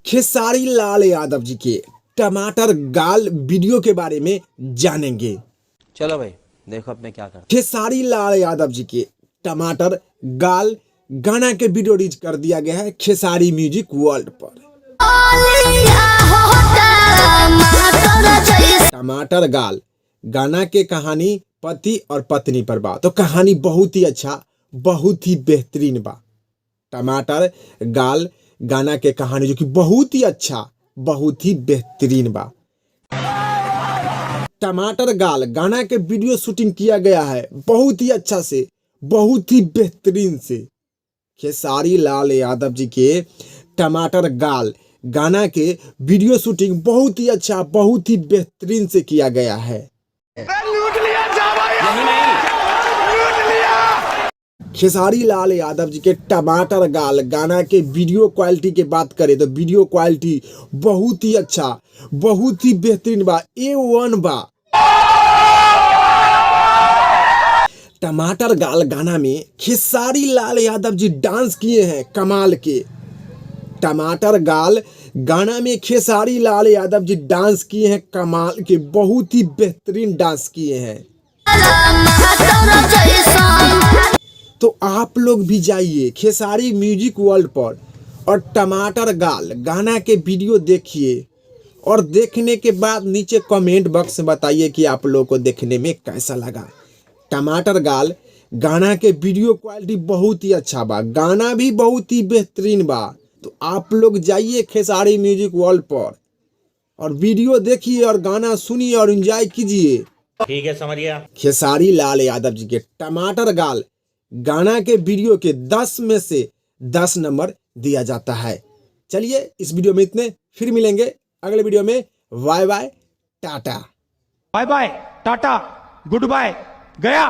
खेसारी लाल यादव जी के टमाटर गाल वीडियो के बारे में जानेंगे। चलो भाई, देखो अब मैं क्या करता। खेसारी लाल यादव जी के टमाटर गाल गाना के वीडियो रिलीज कर दिया गया है खेसारी म्यूजिक वर्ल्ड पर। टमाटर गाल गाना के कहानी पति और पत्नी पर बा, तो कहानी बहुत ही अच्छा, बहुत ही बेहतरीन बा। टमाटर गाल गाना के कहानी जो कि बहुत ही अच्छा, बहुत ही बेहतरीन बा। टमाटर गाल गाना के वीडियो शूटिंग किया गया है बहुत ही अच्छा से, बहुत ही बेहतरीन से। खेसारी लाल यादव जी के टमाटर गाल गाना के वीडियो शूटिंग बहुत ही अच्छा, बहुत ही बेहतरीन से किया गया है। खेसारी लाल यादव जी के टमाटर गाल गाना के वीडियो क्वालिटी के बात करें तो वीडियो क्वालिटी बहुत ही अच्छा, बहुत ही बेहतरीन बा, A1 बा। टमाटर गाल गाना में खेसारी लाल यादव जी डांस किए हैं कमाल के। टमाटर गाल गाना में खेसारी लाल यादव जी डांस किए हैं कमाल के, बहुत ही बेहतरीन डांस किए हैं। तो आप लोग भी जाइए खेसारी म्यूजिक वर्ल्ड पर और टमाटर गाल गाना के वीडियो देखिए और देखने के बाद नीचे कमेंट बॉक्स में बताइए कि आप लोगों को देखने में कैसा लगा। टमाटर गाल गाना के वीडियो क्वालिटी बहुत ही अच्छा बा, गाना भी बहुत ही बेहतरीन बा। तो आप लोग जाइए खेसारी म्यूजिक वर्ल्ड पर और वीडियो देखिए और गाना सुनिए और एंजॉय कीजिए। ठीक है, समझ गया। खेसारी लाल यादव जी के टमाटर गाल गाना के वीडियो के 10 में से 10 नंबर दिया जाता है। चलिए इस वीडियो में इतने, फिर मिलेंगे अगले वीडियो में। Bye bye, tata. Bye bye, tata, good bye, गया।